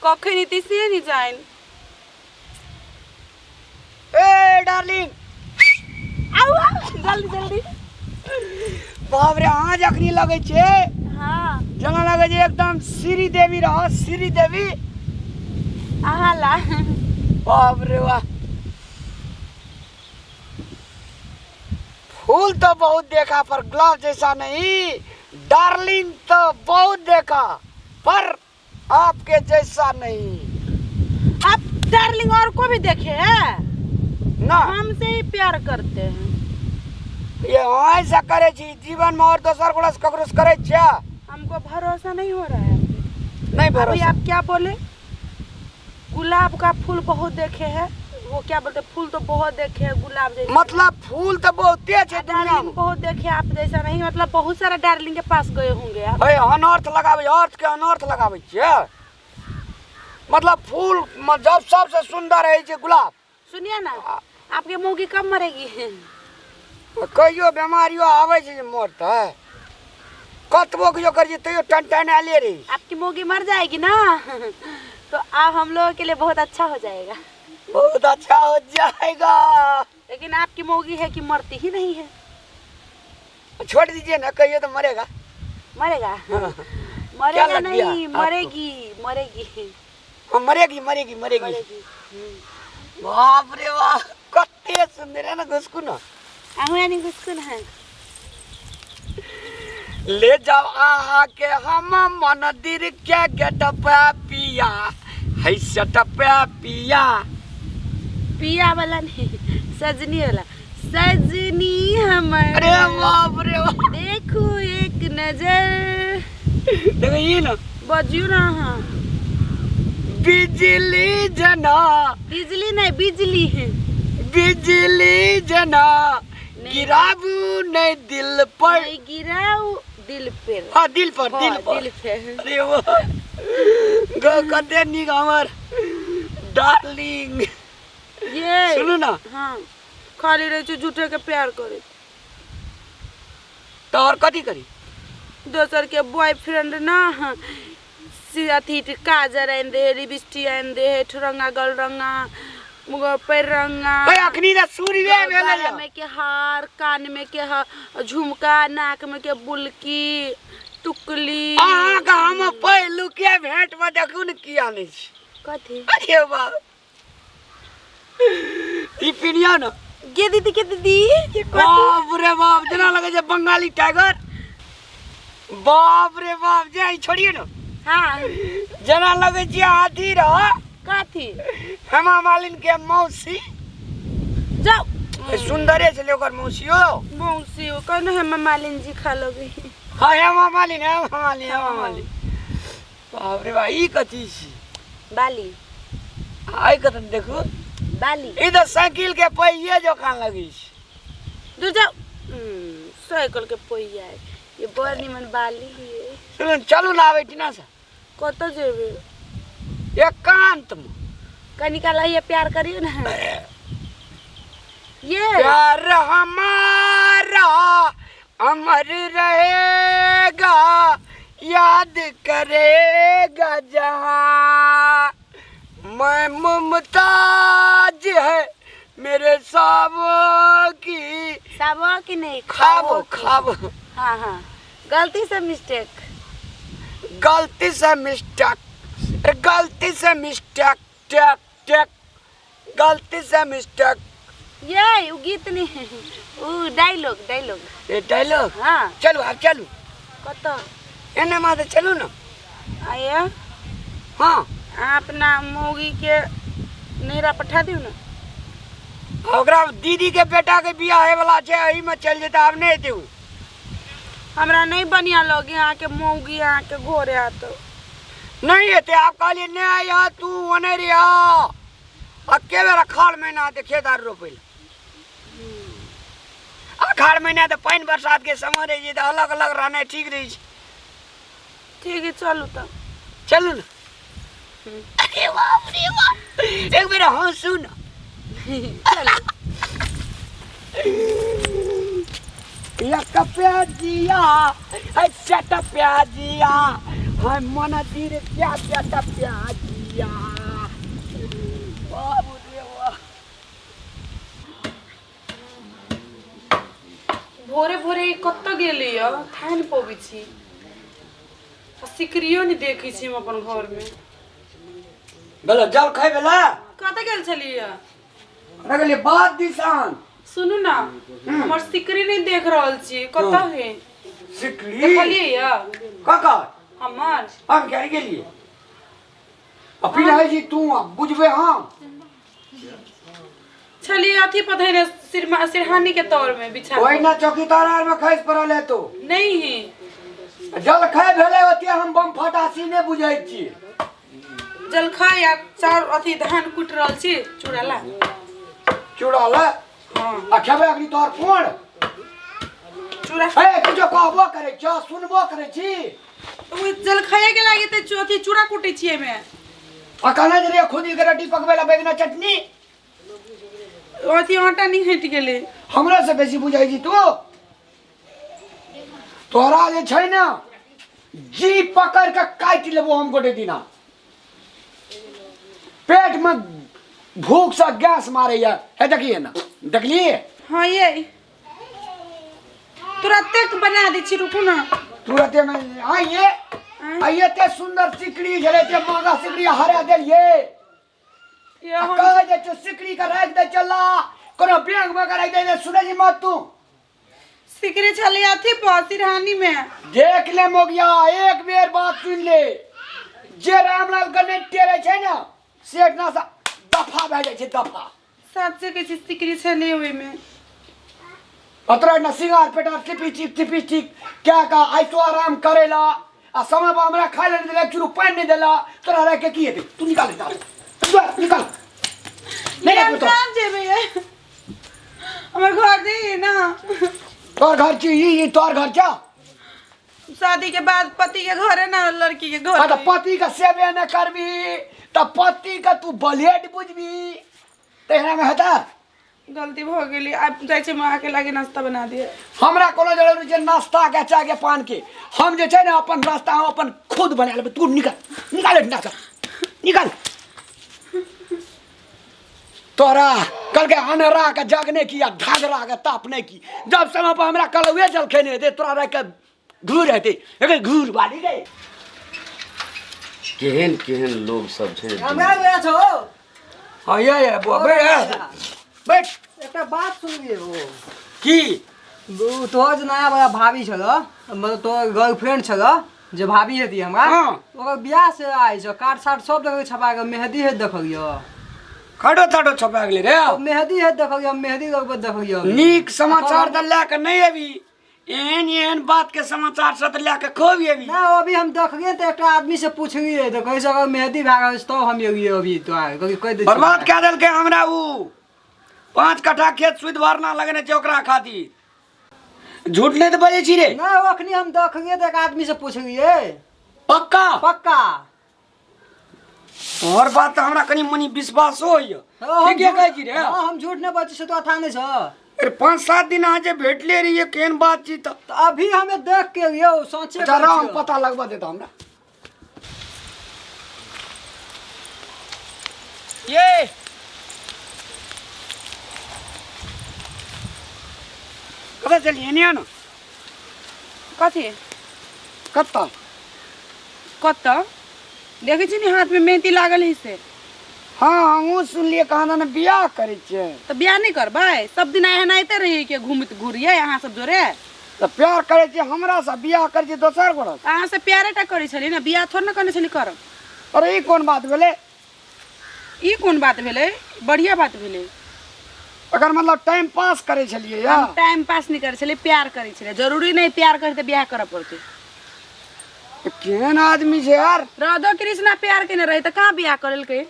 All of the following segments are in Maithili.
कखन एतै से नहि जानि। ए डार्लिंग, आउ आउ, जल्दी जल्दी। बाप रे, अहाँ जखनी लगै छै, हाँ, जेना लगै छै एकदम श्री देवी रह, श्री देवी। अहाँ ला। बाप रे वाह, फूल तो बहुत देखा पर गुलाब जैसा नहीं, डार्लिंग तो बहुत देखा पर आपके जैसा नहीं। आप डार्लिंग और को भी देखे हैं ना? हमसे ही प्यार करते हैं। ये ऐसा करे छी जीवन में और दोसर गोड़ा से ककरो से करे छिया? हमको भरोसा नहीं हो रहा है। नहीं अभी भरोसा। आप क्या बोले? गुलाब का फूल बहुत देखे हैं, वो क्या बोलते, फूल तो बहुत देखे हैं गुलाब जैसा। मतलब फूल तो बहुते छै दुनिया डार्लिंग में। बहुत देखे, आप जैसा नहीं, मतलब बहुत सारा डार्लिंग के पास गए होंगे आप। अरे अनर्थ लगाबै, अर्थ के अनर्थ लगाबै छियै। मतलब फूल जब सबसे सुंदर है छै गुलाब। सुनिए ना, आपके मौगी कब मरेगी? कहियो बीमारियो आबै छै जे मरतै? कतबो किछो करै छै तैयो टन आले रही। आपकी मौगी मर जाएगी ना तो आप हम लोगों के लिए बहुत अच्छा हो जाएगा। बहुत अच्छा हो जाएगा। लेकिन आपकी मौगी है कि मरती ही नहीं है। छोड़ दीजिए ना, कहियो तो मरेगा। मरेगा? हाँ। मरेगा लग गया नहीं, आपको? मरेगी मरेगी। हाँ, मरेगी मरेगी मरेगी। मरेगी। बाप रे वाह, कते सुंदर है ना घुसकू ना। आहू यानी घुसकुन है। ले जाओ आहा के हम मंदिर के गेट पे पिया है, सेट पे पिया। पिया वाला नहीं, सजनी वाला, सजनी हमर। अरे बाप रे बाप। देखू एक नजर। देखो ये ना। बजियो ना। हाँ, बिजली जना। बिजली नहीं, बिजली है। बिजली जना नहीं। गिराबू नहीं दिल पर। नहीं गिराऊ दिल पर। हाँ, दिल पर। हाँ, दिल पर। दिल पे। अरे वो गो कते नीक हमर डार्लिंग। ये सुनू ना। हाँ, खाली रहे छै झूठे के प्यार करे। तो और कथी करी? दोसर के बॉयफ्रेंड ना, हाँ, से अथी काजर आनि दे है, लिपस्टिक आनि दे है, ठुरंगा गलरंगा पैरंगा। भाई अखनी ना सूर्य भेलै। गला में के हार, कान में के झुमका, नाक में के बुलकी टुकली। अहाँके हम पहिलुके भेंट में देखू ने किया नहि छी। कथी? अरे बाप, ई पिनिया ना। गे दीदी, के दीदी, ये कथी? बाप रे बाप, जेना लगै छै बंगाली टाइगर। बाप रे बाप, जे ई छोड़िए ना। हाँ, जेना लगै छै हाथी रह। कथी? हेमा मालिन के मौसी। जाओ। ए, सुंदरे छलै ओकर मौसियो। मौसी ओ कहने हेमा मालिन जी खा लगे। हाँ, हेमा मालिन, हेमा मालिन, हेमा मालिन। बाप रे बाप, ई कथी छी? बाली। आइ कतन देखू। बाली। ई तऽ साइकिल के पहिये जकाँ लगै छै। दू जाओ, साइकिल के पहिया है ये, बड़ निमन बाली है। सुनू, चलू ना आबै टीना से। कतऽ जेबै? एकांत में। कनिका लहिए प्यार करियो ना ये। प्यार हमारा अमर रहेगा, याद करेगा जहां, मैं मुमताज है मेरे साबों की। साबो की नहीं, खाबो। खाबो की। खाबो। हाँ हाँ, गलती से मिस्टेक। गलती से मिस्टेक, अरे गलती से मिस्टेक, टेक टेक, गलती से मिस्टेक। ये उ गीत नहीं, उ डायलॉग, डायलॉग। ये डायलॉग? हाँ। चलू, आब चलू। कतऽ? एने माथे चलू ना। आया। हाँ। अहाँ अपना मौगी के नैहरा पठा दियौ ने। ओकरा दीदी के बेटा के बियाह होय वाला छै, एही में चलि जेतै, आब नहि एतै उ। हमरा नहि बढ़िया लगे अहाँके मौगी अहाँके घरे आत। नहि एतै, आब कहलियै नहि आइह तू, ओने रहिह। आ के बेर अखाड़ महीना एतै खेत आर रोपै लए। अखाड़ महीना तऽ पानि बरसात के समय रहै छै, तऽ अलग अलग रहनाइ ठीक रहै छै। ठीक है, चलू तऽ। चलू ने। अरे बाप रे बाप, एक बेर हंसू न। चलू। एक प्याजिया है, सट प्याजिया हाय मना धीरे प्या प्या ता प्या जिया। बाबू रे वाह। भोरे भोरे कतऽ गेलै यऽ थाह नहि पबै छी आ सिकरियो नहि देखै छी हम अपन घरमे। भेलो जल खाइ भेला? कतऽ गेल छलियै? रगले बात दिसान। सुनू ना, हमर सिकरी नहि देख रहल छी, कतऽ है? सिकरी देखलियै यऽ? ककर? हमर। हम क्या गेलियै आ पिनाइ जी तू बुझबे हम छलियै अथी पर धैने सिरहानी के तौर में बिछा। ओहि ना चौकीदार आर में खसि पड़ल है तो नहीं है। जल खाइ भेलै ओते हम बम फटासी नहि बुझै छी। जलखै आ चाउर अथी धान कुटि रहल छी चूड़ा ला। चूड़ा ला? हाँ। आ खेबै अखनी तोहर कोन? चूड़ा। हे किछो कहबो करै छौ सुनबो करै छी? ओ जलखै के लागी तऽ अथी चूड़ा कुटै छियै एहिमे। आ कहने जे रहियै खुदी के रोटी पकबै ला बैगना चटनी। अथी आटा नहि हटि गेलै। हमरा से बेसी बुझै छी तू। तोरा जे छै ने जी पकड़ के काटि लेबो हम गोटे दिना। पेट में भूख से गैस मारैया। हे देखिए ना, देखलिए? हाँ ये तुरंते बना दै छी, रुकू ना। तुरंते में आइए आइए ते सुंदर सिकड़ी छलै ते महंगा सिकड़ी हरा देलिए। कहे जे छौ सिकड़ी के राखि दे चला कोनो बैंक में राखि दे, सुनै छी मत तू। सिकड़ी छलै अथी पर सिरहानी में। देख ले मोगिया, एक बेर बात सुन ले, जे रामलाल के नहि टेरे छै ने से एकना से दफा भए जाइ छै, दफा। सच्चे कहै छी सिकड़ी छलै ओहिमे। अतरा न सिंगार पेटार लिपस्टिक टिपिस्टिक क्या का ऐसो आराम करेला आ समय पर हमरा खाय ले देला, चुरू पानि नहि देला, तोरा राख के की हेतै? तू निकाल निकाल निकाल। नहीं हम राखबो तो। कहाँ जेबै ये? हमर घर नहीं ना। तोहर घर छी ई तोहर घर छौ? शादी के बाद पति के घर है ना, लड़की के घर। हाँ, तो पति के सेवे न करबी त पति के तू बलेट बुझबी त एना में हेता? गलती भ गेली, आब जाइ छी माँ के लागे नाश्ता बना दिए। हमरा कोनो जरूरी छै नाश्ता के चाय के पान के, हम जे छै ने अपन रास्ता हम अपन खुद बना लेबै। तू निकल निकाल नाश्ता निकाल। तोरा कल के अनहरा के जगने की आ घाघरा के तापने की, जब समय पर हमरा कल उहे जल खेने हेतै तोरा राख के घूर हेतै, एके घूर वाली गई। केहन केहन लोग सब छै। हमरा गया छौ। हाँ ये बुआ बैठ बैठ। एकटा बात सुनलियै हो। की? ओ तोहर जे नया वाला भाभी छल, मतलब तोहर गर्लफ्रेंड छल जे भाभी हेती हमरा, हाँ। ओकर बियाह से आइ छौ, कार्ड सार्ड सब देखलियै छपा के, मेहदी हे देखलियै। खड़ो तड़ो छपा गेलै रे। मेहदी हे देखलियै, मेहदी लगबैत देखलियै। नीक समाचार तऽ लए कऽ नहि अबी, एहन एहन बात के समाचार सब लए कऽ खूब अबी। ना अभी हम देखलियै तऽ एकटा आदमी से पुछलियै तऽ कहै छै अगर मेहदी भए गेल तब हम एलियै अभी तोरा कहि दै। बर्बाद कए देलकै हमरा उ। 5 कट्ठा खेत सुधि भरना लगने छै ओकरा खातिर। झूठ नहि तऽ बजै छी रे? ना अखनी हम देखलियै तऽ एक आदमी से पुछलियै। पक्का? पक्का। तोहर बात तऽ हमरा कनि मनि विश्वासो होइए। ठीके कहै छी रे? हाँ, हम झूठ नहि बजै छी, तोरा था नहि छौ। अरे 5-7 दिन अहाँ जे भेटले रहियै केहन बात छी तऽ? तऽ अभी हमे देख के एलियै, सोचे अच्छा रह, हम पता लगबऽ दे हमरा। ये कतऽ चलिए एने ना? कथी? कतऽ? कतऽ देखै छी ने हाथ में मेहंदी लागल है से। हाँ हमहूँ सुनलियै कहाँ दन बियाह करै छियै। तऽ बियाह नहि करबै? सब दिन एनाहिते रहै के घूमैत घुरियै अहाँ सब जोरे। तऽ प्यार करै छियै हमरा से, बियाह करै छियै दोसर गोरा से। अहाँ से प्यारे टा करै छलियै ने, बियाह थोड़े ने करने छलियै करब। अरे ई कोन बात भेलै? ई कोन बात भेलै? बढ़िया बात भेलै। अगर मतलब टाइम पास करै छलियै या? हम टाइम पास नहि करै छलियै, प्यार करै छलियै। जरूरी नहि प्यार करै तऽ बियाह करऽ पड़तै। केहन आदमी छै यार। राधो कृष्णा प्यार केने रहे तऽ कहाँ बियाह करेलकै?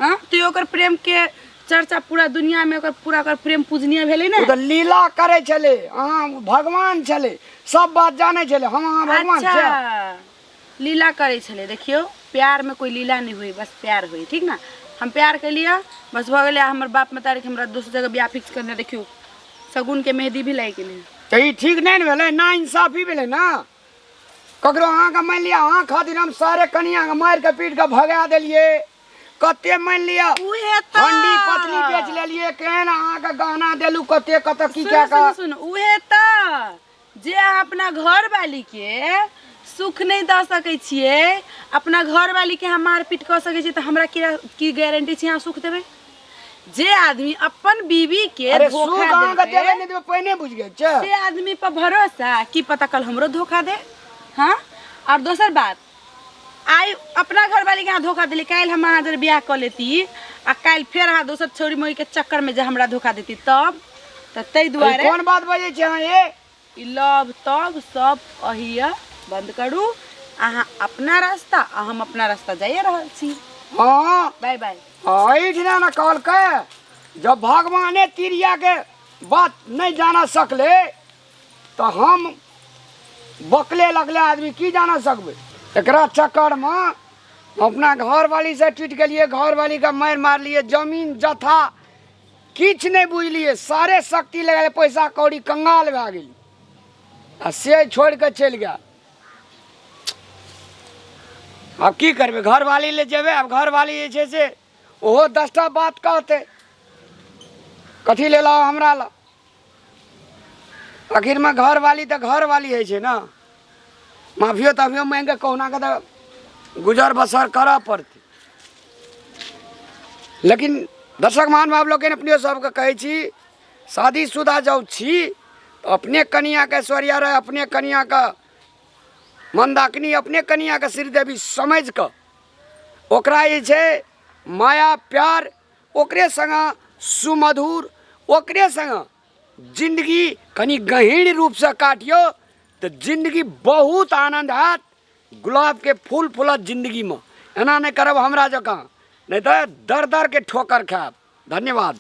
हाँ तो ओकर प्रेम के चर्चा पूरा दुनिया में, ओकर पूरा ओकर प्रेम पूजनीय भेलै ने। ओ तऽ लीला करै छलै, अहाँ भगवान छलै, सब बात जानै छलै, हम अहाँ भगवान अच्छा छियै। लीला करै छलै। देखियौ प्यार में कोई लीला नहीं हुई, बस प्यार हुई, ठीक ना? हम प्यार केलियै बस भऽ गेलै। हमर बाप मतारी हमरा दोसर जगह बियाह फिक्स करने, देखियौ शगुन के मेहदी भी लागि गेलै। तऽ ई ठीक नहि ने भेलै ना, इंसाफी भेलै ना। ककरो अहाँके मानि लिअ अहाँ खातिर हम सारे कनियाके मारि कऽ पीट कऽ भगा देलियै कते मानि लिअ उहे तऽ हंडी पतली बेच लेलियै केहन अहाँके गहना देलू कते कतऽ की सुनू कए सुनू कऽ सुनू उहे तऽ जे अहाँ अपना घरवाली के सुख नहि दऽ सकै छियै अपना घरवाली के अहाँ मारपीट कऽ सकै छियै तऽ हमरा की की गारंटी छै अहाँ सुख देबै जे आदमी अपन बीवी के अरे सुख धोखा अहाँके देलकै देबै नहि देबै पहिने बुझि गेल छै से आदमी पर भरोसा की पता कल हमरो धोखा दे हाँ और दोसर बात आइ अपना घरवाली के अहाँ धोखा देली काल्हि हम अहाँ जर बियाह कऽ लेती आ काल्हि फेर अहाँ दोसर छौरी मोरी के चक्कर में जे हमरा धोखा देती तब तऽ ताहि दुआरे कोन बात बजै छै अहाँ ये ई लव तब सब अहिया बंद करू अहाँ अपना रास्ता आ हम अपना रास्ता जाइए रहल छी हँ बाय बाय एहिठिना ने कहलकै जब भगवाने तिरियाके बात नहि जाना सकलै तऽ हम बकले लगले आदमी की जाना सकबै एकरा चक्करमे अपना घरवालीसँ टूटि गेलियै घरवालीके मारि मारलियै जमीन जथा किछु नहि बुझलियै सारे शक्ति लगेलियै पैसा कौड़ी कंगाल भए गेली आ से छोड़ि कऽ चलि गेल आब की करबै घरवाली ले जेबै आब घरवाली जे छै से ओहो 10टा बात कहतै कथी ले लाओ हमरा लए आखिरमे घरवाली तऽ घरवाली होइ छै ने माफियो ताफियो मांगि कऽ कहुना कऽ तऽ गुजर बसर करऽ पड़तै लेकिन दर्शक महानुभाव लोकनि अपने सबके कहै छी शादीशुदा जब छी तऽ अपने कनिआँके ऐश्वर्या राय अपने कनिआँके मन्दाकिनी अपने कनिआँके श्रीदेवी समझि कऽ ओकरा जे छै माया प्यार ओकरे सङ्गे सुमधुर ओकरे सङ्गे जिन्दगी कनि गहीँर रूपसँ काटियौ तऽ जिन्दगी बहुत आनन्द हैत गुलाबके फूल फूलत जिन्दगीमे एना नहि करब हमरा जकाँ नहि तऽ दर दरके ठोकर खायब धन्यवाद।